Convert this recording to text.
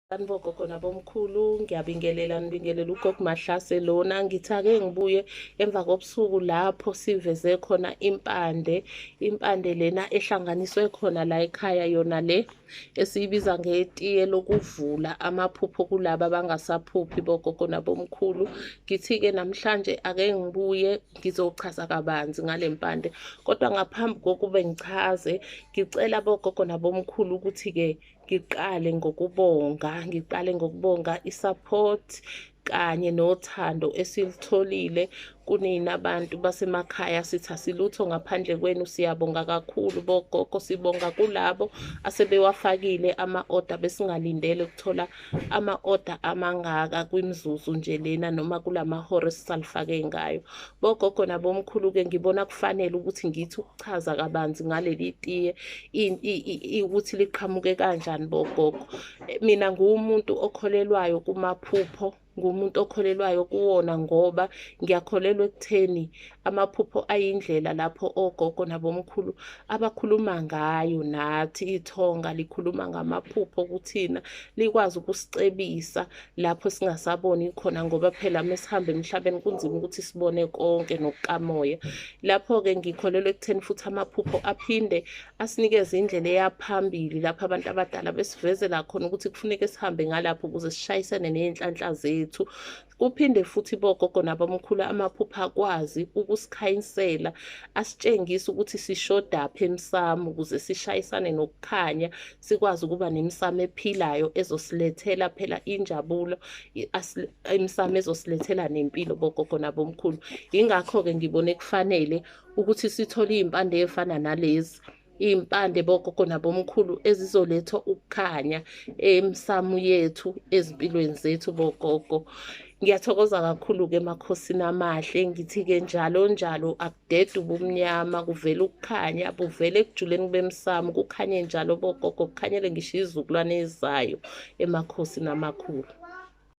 Sanibongogo nabomkhulu, ngiyabingelela ngibingelela ugogo Mahlase lona. Ngithi ake ngibuye emva kobusuku lapho siveze khona impande, impande lena ehlanganiswe khona la ekhaya, yona le esiyibiza ngetiye lokuvula amaphupho kulaba abangasaphuphi bogogo nabomkhulu. Ngithi-ke namhlanje ake ngibuye ngizochaza kabanzi ngale mpande, kodwa ngaphambi kokube ngichaze, ngicela bogogo nabomkhulu ukuthi-ke ngiqale ngokubonga, ngiqale ngokubonga i-support kanye nothando esilutholile kunina abantu basemakhaya. Sithi asilutho ngaphandle kwenu, siyabonga kakhulu bogogo. Sibonga kulabo asebewafakile ama-order, besingalindele ukuthola ama-order amangaka kwimizuzu nje lena noma kulamahora esisalifake ngayo. Bogogo nabomkhulu-ke ngibona kufanele ukuthi ngithi ukuchaza kabanzi ngaleli tiye ukuthi liqhamuke kanjani bogogo. Mina nguwumuntu okholelwayo kumaphupho, ngumuntu okholelwayo kuwona ngoba ngiyakholelwa ekutheni amaphupho ayindlela lapho ogogo nabomkhulu abakhuluma ngayo nathi. Ithonga likhuluma ngamaphupho kuthina, likwazi ukusicebisa lapho singasaboni khona, ngoba phela mesihamba emhlabeni kunzima ukuthi sibone konke nokukamoya. Lapho-ke ngikholelwa ekutheni futhi amaphupho aphinde asinikeze indlela eya phambili lapho abantu abadala besivezela khona ukuthi kufuneka sihambe ngalapho ukuze sishayisane ney'nhlanhla zethu. Kuphinde futhi bogogo nabomkhulu amaphupho akwazi ukusikhanyisela, asitshengise ukuthi sishodaphi emsamo ukuze sishayisane nokukhanya, sikwazi ukuba nemisamo ephilayo ezosilethela phela injabulo, imisamo ezosilethela nempilo bogogo nabomkhulu. Yingakho-ke ngibone kufanele ukuthi sithole iy'mpande ey'fana nalezi, iy'mpande bogogo nabomkhulu ezizoletha ukukhanya emsamo yethu, ezimpilweni zethu bogogo. Ngiyathokoza kakhulu-ke emakhosini amahle, ngithi-ke njalo njalo akudede ubumnyama, kuvele ukukhanya, buvele ekujuleni bemsamo, kukhanye njalo bogogo, kukhanyele ngisho izizukulwane ezizayo emakhosini amakhulu.